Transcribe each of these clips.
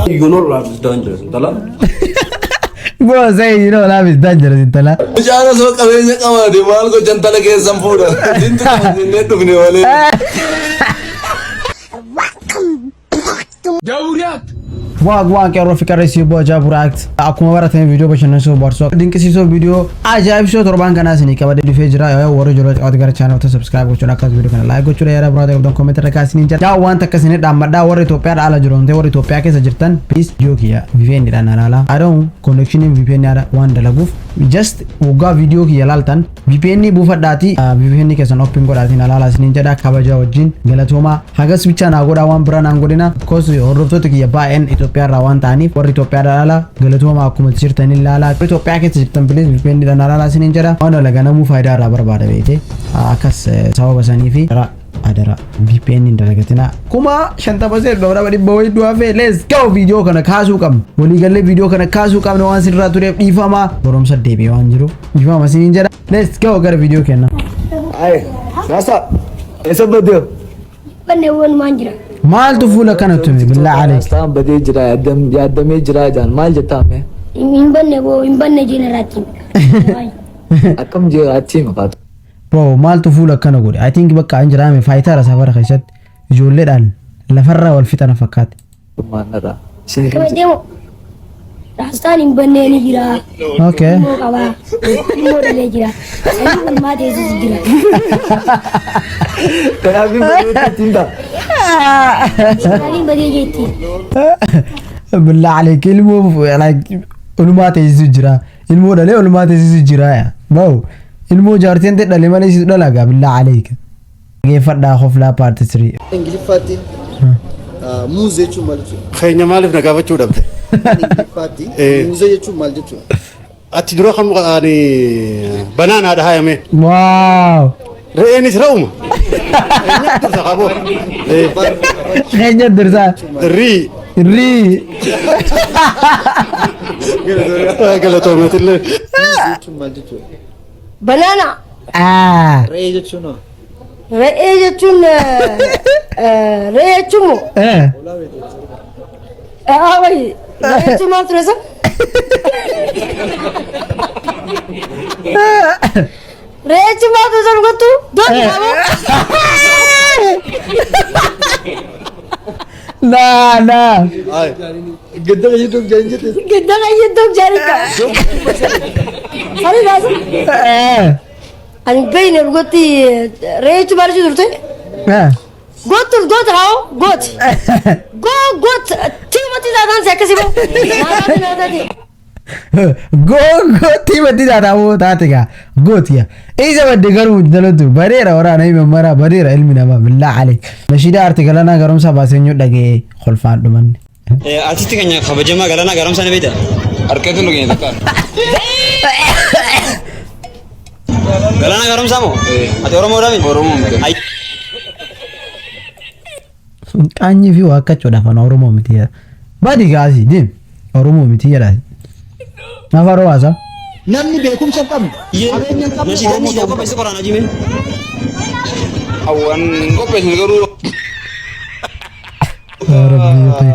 You know life is dangerous. Intala. Bro say you know life is dangerous intala. Mucaan osoo qabeenya qabaate maal gocha intala keessan fuudha. Dintu jennee dhufne malee. Waaq waan qeerroo fi qarreessii obbo Ajaa'ib React akkuma baratame viidiyoo bashannansiisoo bohaarsoo dinqisiisoo viidiyoo ajaa'ibsiisoo torbaan kanaa isinii qabadee dhufee jira. Yoo warri jiru qabaate gara chaanalota subscribe gochuun akkasumas viidiyoo kana like gochuudha yaada biraa qabdan comment irra kaasiniin jira. Yaa wanta akkasii dhaammadhaa warri Itoophiyaa ala jiru ta'e warri Itoophiyaa keessa jirtan please viidiyoo kiyya VPN dhaan ilaalaa. I don't connection VPN haadha waan dalaguuf just waggaa viidiyoo kiyya laaltan VPN buufadhaati VPN keessan open godhaatiin ilaalaa isiniin jedha kabaja wajjin galatoomaa hagas bicha naa godhaa waan biraa naan godhina because hordoftoota kiyya baay'een Itoophiyaa irraa waan ta'aniif warri Itoophiyaa ala galatoomaa akkuma jirtan ilaalaa warri Itoophiyaa keessa jirtan please VPN dhaan ilaalaa isiniin jedha waan dalagaa namuu faayidaa irraa barbaada beekte akkas sababa sanii fi adara VPN hin dalagatina 50,000 dhibba wayii du'aa fee. Let's go, viidiyoo kana kaasuu qabna, waliigallee viidiyoo kana kaasuu qabna. Waan sirraa tureef dhiifama, barumsa deebi'ee waan jiru dhiifama isiniin jedha. Let's go gara viidiyoo kenna. Ay, Rasta, eessa badde? Banne walumaan jira. Maaltu fuula kana tume billaa aleek? Rastaan badee jira, yaaddamee jira jaan maal jettaa mee? Hin banne boo, hin banne jeneraatti. Akkam jee achi maqaatu. Bro, maaltu fuula akkana godhe? I think bakka hin jiraame faayitaara safara keessatti ijoolleedhaan lafarraa wal fixana fakkaate. Maannarraa. Isin Akkama deemu. Raastaan hin bannee ni jira. Okay. Ilmoo qabaa. Ilmoo dhalee jira. Sanyii olmaa teessis jira. Kanaaf hin badee ittiin ta'a. Maaliin badee jetti? Billaa aleek, ilmoo like olumaa teessisu jira. Ilmoo dhalee olumaa teessisu jira. Bro, ilmoo jaartiin ta'e dhalee malee situ dhalagaa billaa aleek. Dhageeffadhaa hoflaa part 3. Ingiliffaatti muuzii jechuun maal jechuudha? Keenya maaliif na gaafachuu dhabde? Ingiliffaatti muuzii jechuun maal jechuudha? Ati dura kam ani banaanaadha haayame. Wow. Re'eenis re'uma. Keenya dursa qaboo. Keenya dursaa. Rii. Rii. Galatoomatillee. Muuzii jechuun maal jechuudha? Banaana. Ah. Re'ee jechuun hoo? Re'ee jechuun re'ee jechuun moo? Eh. Ah wayi. Re'ee jechuun maal ture isa? Re'ee jechuun maal ture isa dhugattu? Doonii qabu. Na na. Gadda fayyadamuuf jaan jette. Gadda fayyadamuuf jaarika. Sani baasa. Eh. Ani beeyne dhugatti re'ee jechuun maal jechuu turte? Eh. Goot goot haa goot. Go goot tiimatti taataan si akkasii boo. Naataati naataati. Go go tiimatti taataa moo taate gaa goot yaa. Isa badde garuu dalatu bareera waraana hima mara bareera ilmi namaa billaa aleek. Nashiidaa arti Galaanaa Garoomsaa baaseenyuu dhagee kolfaan dhumanne. Artisti keenya kabajamaa Galaanaa Garoomsaa ni beektaa? Harkatti nu keenya takkaan. Galaanaa Garoomsaa moo? Ati Oromoodhaa miti? Oromoo miti. Qaanyii fi waakkachuudhaaf ana Oromoo miti jedha. Badi gaasii deem Oromoo miti jedha. Afaan Oromoo haasaa. Namni beekumsa hin qabne, qabeenya hin qabne Nashiidaan Oromoo nashiidaa ta'uu qopheesse qoraan hojii mee? Hawwan qopheessine garuu Yaa Rabbi yoo ta'e.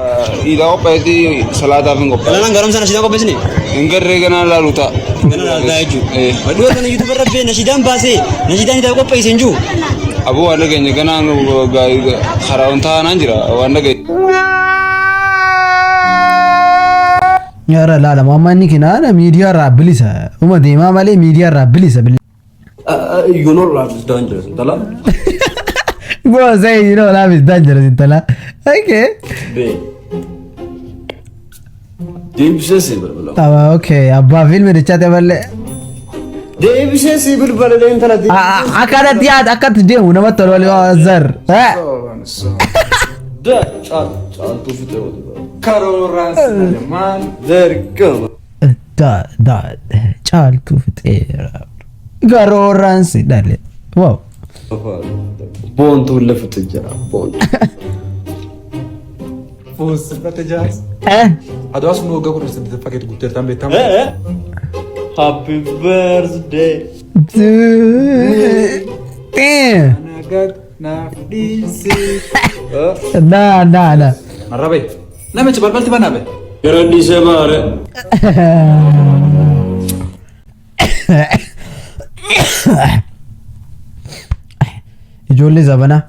Iidaa qopheessi salaataaf hin qophaa'e. Galaanaan Garoomsaa nashiidaa qopheessine? Hin garree ganaa laalu ta'a. Gana laaltaa jechuudha. Dhiyoo kana YouTube irra bee nashiidaan baasee nashiidaan itti qopheesse hin jiru. Aboo waan dhageenye ganaa karaa wantaa naan jira waan dhageenye. Yaara laala amma inni kinaana miidiyaa irraa bilisa. Uma deemaa malee miidiyaa irraa bilisa. You know life is dangerous. Intala. Bro say you know life is dangerous intala. Okay. Be. Deebisee si bilbila. Tama okay abbaa fiilmi dachaate malee. Deebisee si bilbila intala. Akkanatti yaada akkatti deemu namatti tolu malee zar. Da caaltuu fixee wali. Karooraan si maal dargama. Da da caaltuu fixee garooraan si dhale. Wow. Boontuun lafa jira. Boontuu. Fuunsifate jaarsa. Eh. Adawaa sun waggaa 18ffaa keetti guutteertaan beektamu. Happy birthday. Damn. Nagat naaf dhiisi. Na na na. Narra bahi. Namichi balbalti banaa be. Gara dhiisee baare. Ijoollee zabanaa.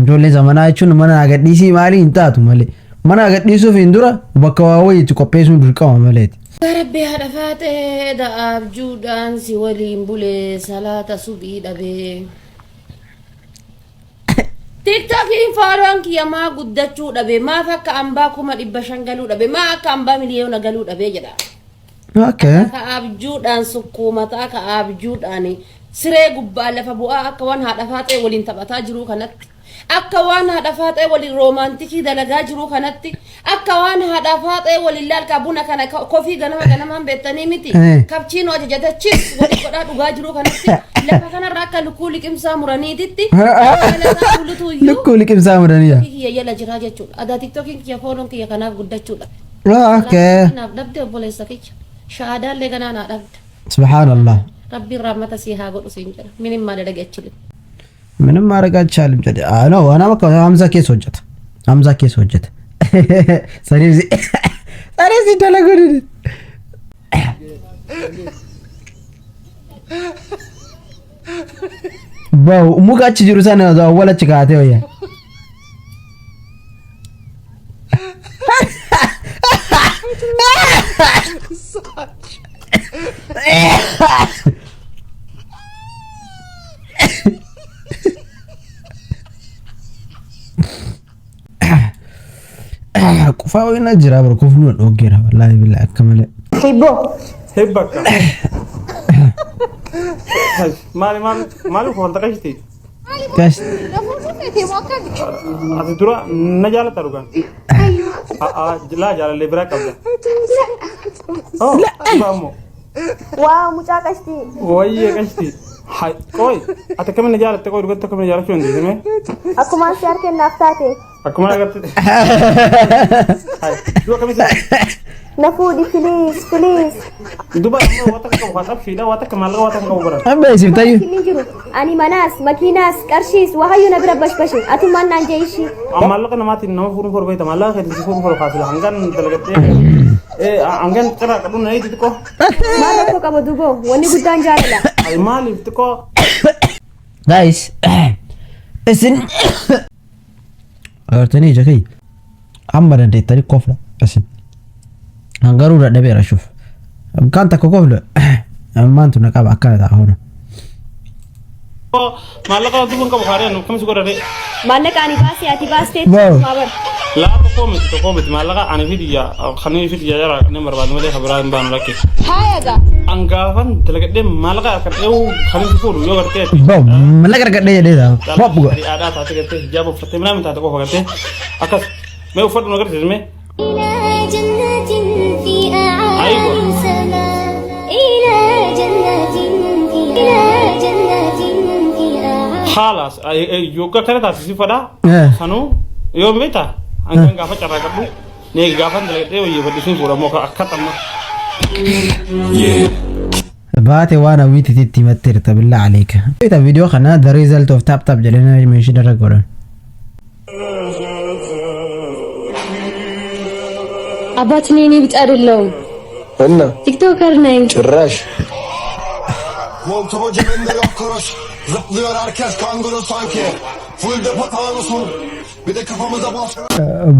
Ijoollee zamanaa jechuun mana naa gadhiisii maalii hin taatu malee. Mana gadhiisuuf hin dura bakka waa wayiitti qopheessuun dirqama maleeti. Rabbi haadha faatee da'aabjuudhaan si waliin bulee salaata subii dhabee. TikTokiin follow'n kiyya maa guddachuu dhabe? Maaf akka ambaa 500,000 galuu dhabe? Maa akka ambaa miliyoona galuu dhabe jedha. Akka abjuudhaan sukkuumataa, akka abjuudhaan siree gubbaa lafa bu'aa, akka waan haadha faaxee waliin taphataa jiruu kanatti, akka waan haadha faaxee waliin romantic dalagaa jiruu kanatti, akka waan haadha faaxee waliin laalkaa buna kana coffee ganama ganamaan beektanii miti, cappuccino ajajatachis walii godhaa dhugaa jiruu kanatti, lafa kanarra akka lukkuu liqimsaa muraniititti dalagaa bulutu iyyuu Lukkuu liqimsaa muraniya. Kiyya jala jiraa jechuudha. Adaa TikTokiin kiyya follow'n kiyya kanaaf guddachuudha. Kanaaf dhabde, obboleessa kiyya. Shahaadaallee ganaa naa dhabde. Subhaanallah. Rabbiin rahmata sii haa godhu siin jedha. Minim maal dhagachile. ምንም ማድረግ አይቻልም jedhe. No, ana bakka Hamza keessa hojjeta. Hamza keessa hojjeta. Saniif si dalaguu dide. Bahu muka achi jiru sana awwala achi kaatee wayya. Qufaa wayina jira bara kufnuu dhoggeera, wallaahi billaahi akka malee. Hebbakka. Maali, maali, maali wanta qashti? Gash. Ati dura na jaalata dhugaan? Laa, jaalallee biraa qabda. Oh, ammoo. Waa mucaa qashtii. Wayyee qashti. Hay, qoy. Ati akkamiin na jaalatte? Qoy, dhugatti akkamiin na jaalachuu dandeesse mee? Akkuma si harkennaaf taate. Akkuma agartee. Hay, dura akkamiin si Na fuudhi, please, please. Duba ammoo waan takka qabu haa qabshiidha, waan takka maallaqa, waan takka qabu bara. Amma isiif tayyuu. Inni jiru. Ani manaas, makiinaas, qarshiis wahayyuu na bira bashbashe. Ati maal naan jee ishii? Maallaqa namaatiin nama fuudhuun fodhu beekta, maallaqa keetiin si fuudhuun fodhu kaasila hangaan dalagattee hangaan cirraa qabu na eegi xiqqoo. Maal rakkoo qaba duboo? Wanni guddaan jaalala. Ay, maaliif xiqqoo? Guys, isin agartanii ija kiyya amma dandeettanii kofla isin hangaruu dadhabeera shuuf kan takka kofla ammaantu na qaba akkana ta'a hona. Maallaqa dubuun qabu kaaree akkamitti si godhate? Maallaqa ani baasee ati baastee Wow. maa bara. Laa, tokkoo miti, maallaqa ani fidiyya kan fidiyya jara kanneen barbaadu malee kan biraa hin baanu lakke. Haayagaa. An gaafan dalagadhee maallaqa kan dheehu kan si fuudhu yoo gartee. Wow, mallaqa argadhee jedhee ta'a. Bob go. Aadaa taate gartee hijaaba uffattee minaamin taate qofa gartee akkas mee uffadhu nu agarsiis mee. إلى جنة في أيوة. أعالي السماء، إلى جنة في إلى جنة في أعالي Haalaas yookaan kana taate si fadhaa. Sanuu yoo beektaa hangan gaafa carraa qabdu nee gaafan dalagadhee wayyeeffadhu siin fuudha moo akka xamma. Baate waan hawwiititti itti himatteerta, billaa aleeka. Beekta viidiyoo kana the result of tap tap jedhanii meeshii darra godhan. አባት እኔ እኔ ቢጫ አይደለሁም፣ እና TikToker ነኝ። ጭራሽ Montumu cebimde yok kuruş. Zıplıyor herkes kanguru sanki. Full depo tanusun. Bir de kafamıza bas.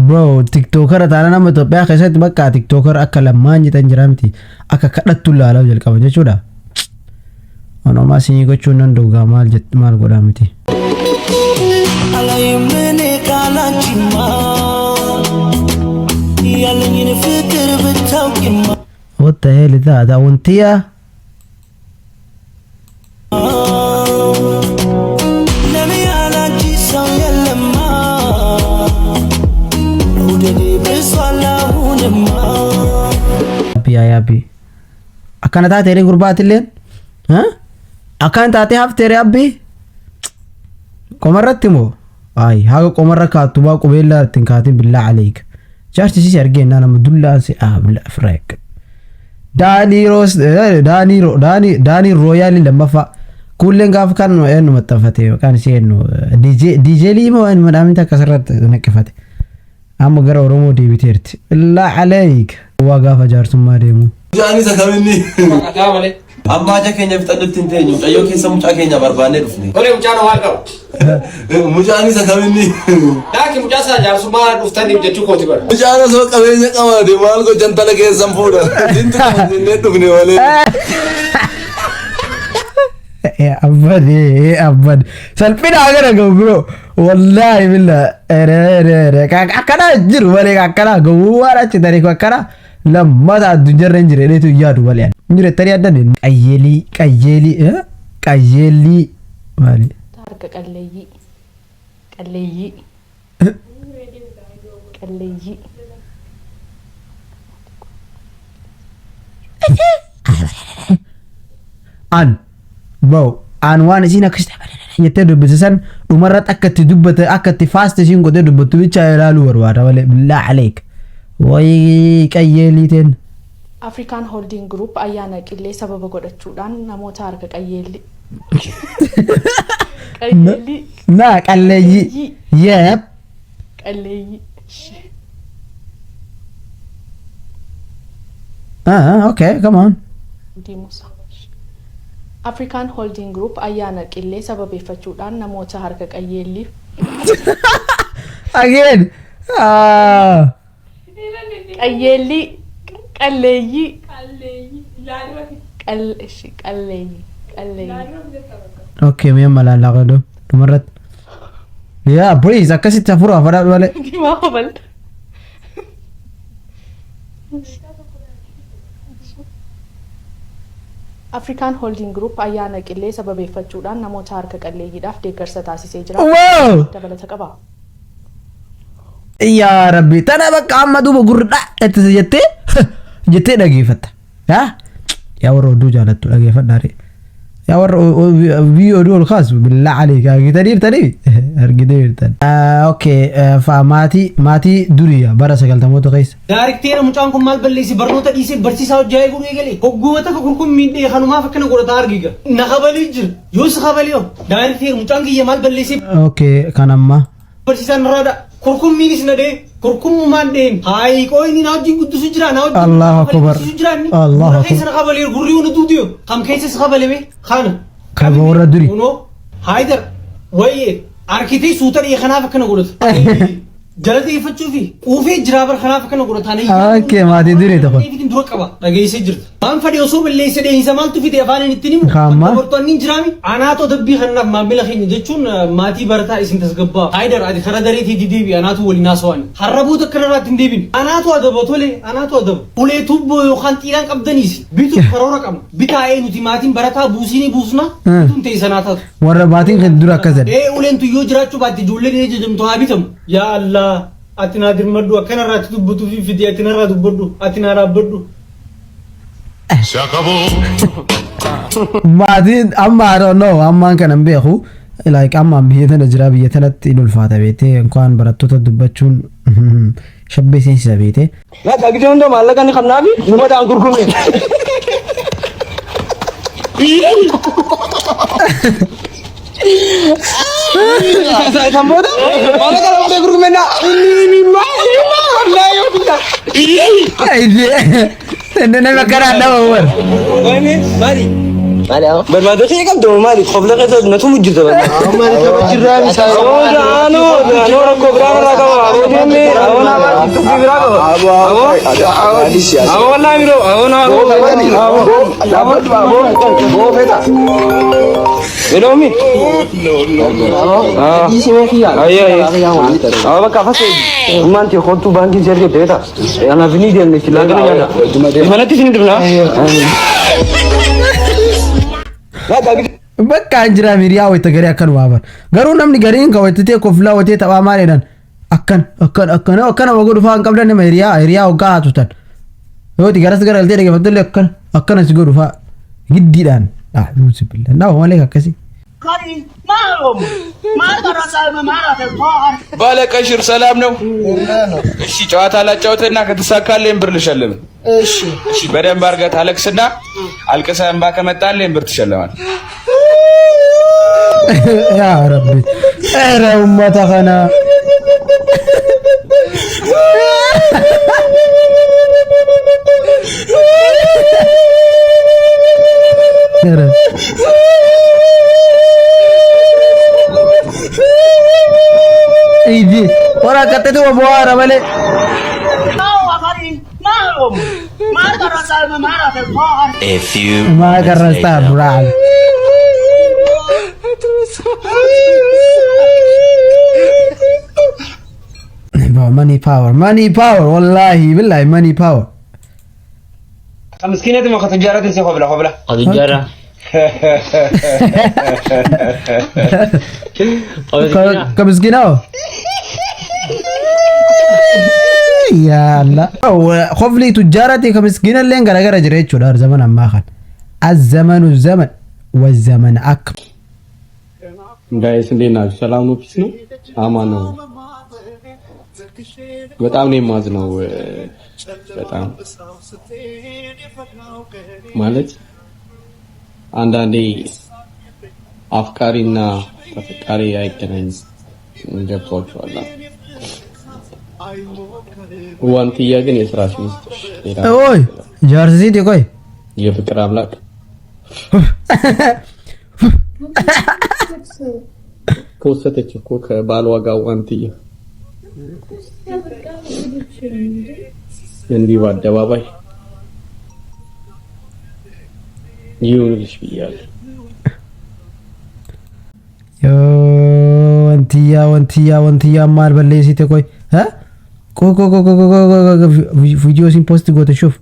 Bro, TikToker taana nama Itoophiyaa keessatti bakka TikToker akka lammaan jedhan jira miti, akka kadhattu ilaalaa jalqaban jechuudha. Onomaa sinii gochuun nan dhugaa maal jett maal godhaa miti. አላይም እኔ ካላንቺማ ያለኝን ፍቅር ብታውቂማ What the hell is that? That one Tia? ለኔ ያላንቺ ሰው የለማ መውደዴ ብሷል አሁንማ። Abbi yaa abbi. Akkana taate ree gurbaatilleen? Akkana taatee haftee ree abbi? Qomarratti moo? Ay, haga qomarra kaattu baa qubeellaa ittiin kaatin, billaa aleeka. Jaarsi sisi argeenaa nama dullaa si ah billaa ofirraa eeggadhu. Daanii Roos Daanii Daanii Daanii Rooyaalii lammaffaa. Kuulleen gaafa kan eenyu maxxanfate, maqaan isii eenyu, DJ Lii moo eenyu madhaamni akkasirratti naqqifate. Amma gara Oromoo deebiteerti. Illaa aleeyk. Waa gaafa jaarsummaa deemu. Mucaan isa kaminni? Dhaqaa malee. Amma haja keenya fixannutti hin teenyu. Mucayyoo keessa mucaa keenya barbaannee dhufne. Tole mucaan maal qaba? Mucaan isa kaminni? Daaki mucaa sana jaarsummaa dhuftaniif jechuu kooti bara. Mucaan osoo qabeenya qabaate maal gocha intala keessan fuudha. Dintu jennee dhufne malee. Abbad abbad salphina gara gahu bro wallaahi billa ere ere ere akkana jiru malee akkana gowwaan achi tarii akkana lammata addunyaarra hin jire dheetu yaadu malee hin jire tarii addan qayyeelii qayyeelii qayyeelii maali Harka qalleeyyii. Qalleeyyii. Qalleeyyii. An bro an waan isiin akkas jettee dubbise san dhumarratti akka itti dubbate, akka itti fast isiin godhee dubbattu bicha ilaaluu barbaada malee. Billaa aleek wayii qayyeelii teen. African Holding Group ayyaana qillee sababa godhachuudhaan namoota harka qayyeelli. Qayyeellii. Na qalleeyyii, yep. Qalleeyyii. Ah, okay, come on. Diimusa. African Holding Group ayyaana qillee sababeeffachuudhaan namoota harka qayyeelliif Again, ah. Qayyeellii. Qalleeyyii. Qalleeyyii. Qalleeyyii. Okay, mee amma laallaa qadu dhumarratti. Yaa please, akkasitti hafuura afadhaa malee. Diimaa hobal. African Holding Group ayyaana qillee sababeeffachuudhaan namoota harka qalleeyyiidhaaf deeggarsa taasisee jira. Wow! Dabalata qaba. Yaa Rabbi, tana bakka amma duuba gurra itti jettee jettee dhageeffatta. Yaa yaa warra oduu jaalattu dhageeffadhaa ree. Yaa warra biyya oduu ol kaasu, billaa aleek argitaniirtanii argitaniirtan. Okay, maatii maatii durii bara 90moota keessa. Daarikteera, mucaan kun maal balleessi? Barnoota dhiisee barsiisaa hojii eeguu eegale. Hogguma takka kurkummiin dhee kanumaaf akkana godhataa argiga. Na kabalii jira. Yoo si kabalii hoo? Daarikteera, mucaan kiyya maal balleessee? Okay, kan ammaa. Barsiisaan narraadha. Kurkummiinis na dhee. Kurkummumaan dheen. Haayi qooyni na wajjin guddisu jira. Na wajjin Allahu akbar. guddisu jira inni. Allahu Gurra akbar. keessa na kabalee gurri hunda duudiyo. Kam keessa si kabale mee? Kana. Kan warra durii. Kunoo haayidar wayyee arkitee suuta dhee kanaaf akkana godhata. Jala xiyyeeffachuufi quufee jiraa bar kanaaf akkana godhata. Okay, maatii durii tokko. Fitin dura qaba dhageessee jirta. Waan fadhe osoo balleesse dheensa maaltu fide afaan inni ittiin himu. Kaamma. Dubartoonni hin jiraami. Anaatu adabbii kanaaf maamila keenya jechuun maatii barataa isin tasgabbaa. Haayidar, ati karaa dareetii deebi, anaatu waliin haasawani. Har'a booda akka irraatti hin deebin. Anaatu adaba tole, anaatu adaba. Ulee tuubboo yookaan xiiraan qabdaniis bituuf karoora qabna. Bitaa'ee nuti maatiin barataa buusinii buusna. Bituun ta'e sanaa taatu. Warra maatiin kan dura akkas jedhe. Ee, uleen tu yoo jiraachuu baatte ijoolleen inni jajamtu haa bitamu. Yaa Allah, ati naa dirmadhu, akkanarraatti dubbatuuf hin fidi, ati narraa dubbadhu, ati naa dhaabbadhu. Se acabó. Maatiin amma, I don't know, ammaan kana hin beeku. Like ammaan biyya tana jira, biyya tanatti hin ulfaata beetee inkaan barattoota dubbachuun shabbee seensisa beetee. Lakka gisee hunda maallaqa ni qabnaafi numa ta'an gurgurre. Kan booda maallaqa lama gurgurre na inni inni inni wallaahi yoo bita. Inni nama akkanaa dhaba war. Maali? Maali? Barbaada kee qabdu maali? Qofla keessa na tumu jirta barbaada. Anoo anoo rakkoo biraa irraa qaba. Aboo deemee aboo naa baasi tuffii biraa qaba. Aboo aboo wallaahi biroo aboo naa aboo aboo feta. Yeroo mi? Ayyee ayyee. Aboo bakka afasee. Maanti kottu baankii si argatte beektaa? Anaaf ni deemne silaa gana nyaata. Manatti isin dhufna. Bakka hin jira miiriyaa wayita garii akkanuma bar. Garuu namni gariin kan wayita koflaa wayita taphaa maal jedhan akkan akkan akkan akkana wagoo dhufaa hin qabdan nama hiriyaa hiriyaa hoggaa haatutan. Yoo itti garas garagaltee dhaggeeffattullee akkana akkana si godhu faa giddiidhaan. Ah, nuusi billah. Nama malee akkasii. ባለቀሽር ሰላም ነው? እሺ ጨዋታ ላጫውትና ከተሳካልኝ ብር ልሸልም። እሺ። እሺ በደንብ አድርገህ ታለቅስና አልቅሰህ እንባ ከመጣልኝ ብር ትሸለማል። Yaa Rabbi. Era uummata kana. Iji warra akkatti bu'aara malee. A few Maa minutes garrastaa later. duraan. Bro, money power, money power, wallahi billahi money power. Miskiinati ma katujaaratiin si hobla hobla. Katujaara. Ka miskiinaa? Yaa Allah. Qofli tujjaarati ka miskiina illee garagara jira jechuudha zaman ammaa kana. الزمن الزمن والزمن أكبر. Guys እንዴት ናችሁ? ሰላም ነው? Peace ነው? አማን ነው። በጣም ነው የማዝነው። በጣም ማለት አንዳንዴ አፍቃሪና ተፈቃሪ አይገናኝም። ገብቷችኋል? ዋንትያ ግን የስራሽ ሚስጥሽ ሌላ ኦይ jaarsiiti ቆይ የፍቅር አምላክ ከወሰደች እኮ ከባሏ ጋር ዋንትያ እንዲህ በአደባባይ ይሁንልሽ ብያለሁ። Wantiyyaa wantiyyaa wantiyyaa maal balleessite ቆይ ቆይ ቆይ ቆይ ቆይ ቆይ ቆይ viidiyoo isin post goote shuuf.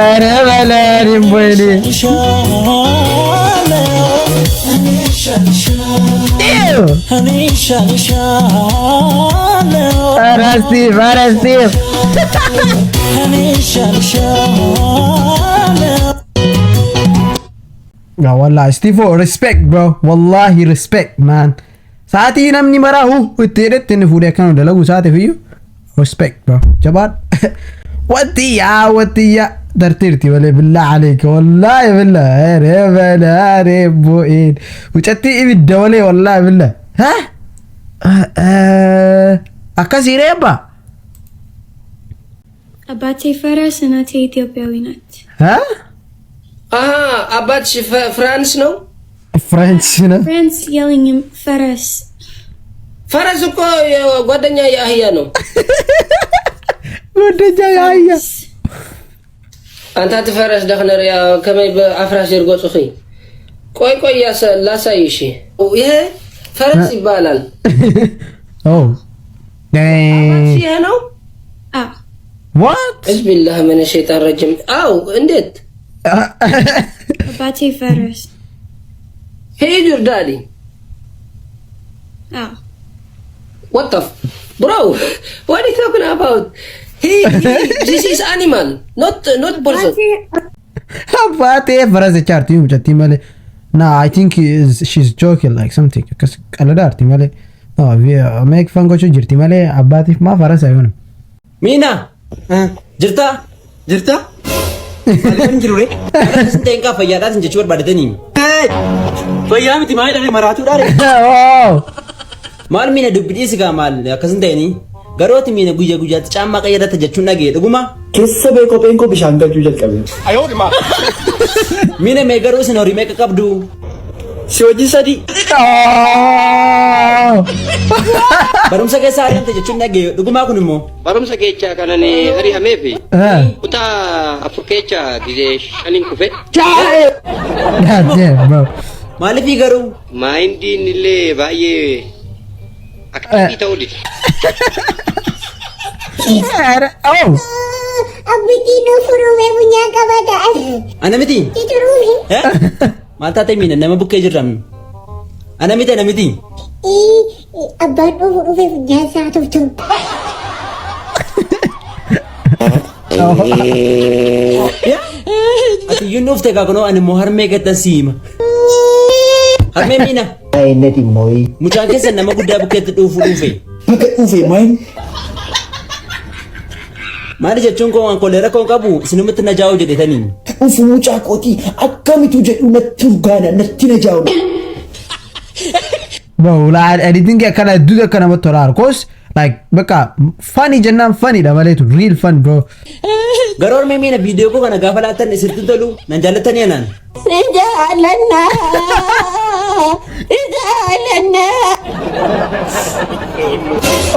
ኧረ በለን ወይኔ ኧረ ስቲቭ ኧረ ስቲቭ Ya wallahi Steve respect bro, wallahi respect man. Sa'aatii namni maraa hu itti jedhetti inni fuudhee akkana dalagu isaatiif iyyuu respect bro. Jabaan wantiyyaa wantiyyaa tartiirti malee billaa aleeka wallahi billaa ኧረ በለ ኧረ bu'een mucattii ibidda malee wallahi billaa ha akkasii reebba. አባቴ ፈረስ፣ እናቴ ኢትዮጵያዊ ናት። አባትሽ ፍራንስ ነው? French ነው። ፍራንስ የለኝም፣ ፈረስ። ፈረስ እኮ ጓደኛ የአህያ ነው። ጓደኛ የአህያ። አንተ ፈረስ ደኽነርያ ከመይ በአፍራስ ይርገጹኺ። ቆይ ቆይ ላሳይሽ። ይሄ ፈረስ ይባላል። Oh. አባትሽ ይሄ ነው? What? ብስሚላህ ምን ሸይጣን ረጅም። አው እንዴት? አባቴ ፈረስ። He is your daddy? አዎ። What the bro? What are you talking about? He this is animal, not person. አባቴ ፈረስ jechaarti mucattii malee. Nah, I think she's joking like something. Akkas qaladaarti malee. No, make fun gochuu jirti malee abbaatiif maa faras አይሆንም። ሚና jirta jirta maaliif jiru re akkasiin ta'een kaa fayyaadhaatiin jechuu barbaadatanii. Fayyaa miti maal jedhame maraatuudhaa re. Maal miina dubbi dhiisi kaa maal akkasin ta'eenii garooti miina guyya guyyaatti caammaa qayyadata jechuun dhagee dhuguma. Keessa bee kopheen koo bishaan galchuu jalqabe. Miina mee garuu isin horii meeqa qabdu? Si hojii sadii. Barumsa keessa ari'amte jechuun dhagee dhugumaa kun immoo. Barumsa kecha kanan ari'ameef kutaa afur kecha gizee shaniin kufe. God damn, bro. Maaliifii garuu? Mindiin illee baay'ee active ta'uu dide. Oh. Abbitiin furume funyaan qabata. Ana miti? Turume. Maal taate miina nama bukkee jirram? Ana miti ana miti? Abbaan dhufu dhufe funyaan isaa tuftu. Ati iyyuu dhufte kaa kunoo ani immoo harmee gattan siima. Harmee Miina. Inni mooyi. Mucaan keessan nama guddaa bukkeetti dhuufuu dhuufe. Bakka dhuufe maayin. Maali jechuun koo waan kolleera koo qabu isinumatti na jaa'u jedhetanii. Dhufu mucaa kootii akkamitu jedhu natti urgaana natti na jaa'u. Bro, editing akkana hedduutu akka namatti tola. 'Cause like bakka funny jennaan funny dha malee, real fun, bro. Garuu harmee Miina, viidiyoo koo kana gaafa laattan isinitti tolu, nan jaallattanii anaan. Si jaalannaa. Si jaalannaa.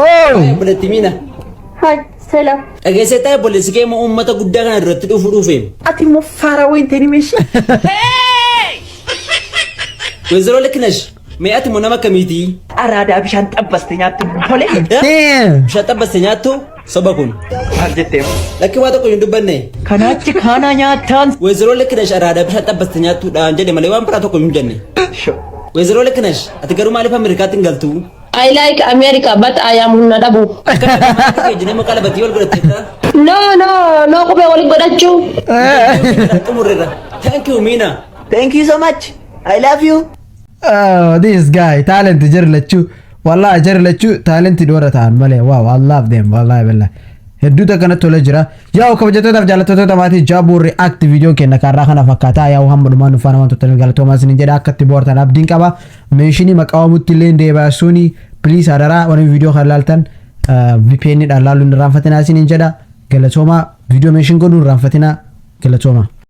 Oh! Obboleetti Miina. Hai, selam. Dhageessee ta'e, obboleessi kee immoo uummata guddaa kana duratti dhufu dhufe. Ati immoo faaraa wayin ta'e meeshii. Weezeroo Likinesh, mee ati immoo nama akkamiiti? Araadaa bishaan xabbaste nyaattu tole. Bishaan xabbaste nyaattu, soba kun. Maal jettee? Lakki, waa tokko hin dubbanne. Kanaachi kana nyaattaan. Weezeroo Likinesh araadaa bishaan xabbaste nyaattuudhaan jedhe malee waan biraa tokko hin jenne. Weezeroo Likinesh, ati garuu maaliif Ameerikaatti hin galtu? I like America, but I am humna dhabu. Geejjinee maqaa labatii wal godhatteetta. No, qubee waliin godhachuu. Xumurreerra. Thank you, Miina. Thank you so much. I love you. Oh, this guy talent jara lachuu, wallahi jara lachuu talent warra ta'an malee. Wow, I love them, wallahi billah, hedduutu akkanatti tola jira. Yaa'u, kabajatootaaf jaallattoota maatii Jaabuu React, viidiyoon keenya kaarraa kana fakkaataa. Yaa'u, hamma dhumaan nu faana waan turtaniif galatoomaa isiniin jedha. Akka itti bohaartan abdiin qaba. Meeshinii maqaa waamutti illee deebaasuuni, please, hadaraa, warri viidiyoo kana laaltan VPN dhaan laaluu hin irraanfatinaa isiniin jedha. Galatoomaa. Viidiyoo meeshin godhuu hin irraanfatinaa. Galatoomaa.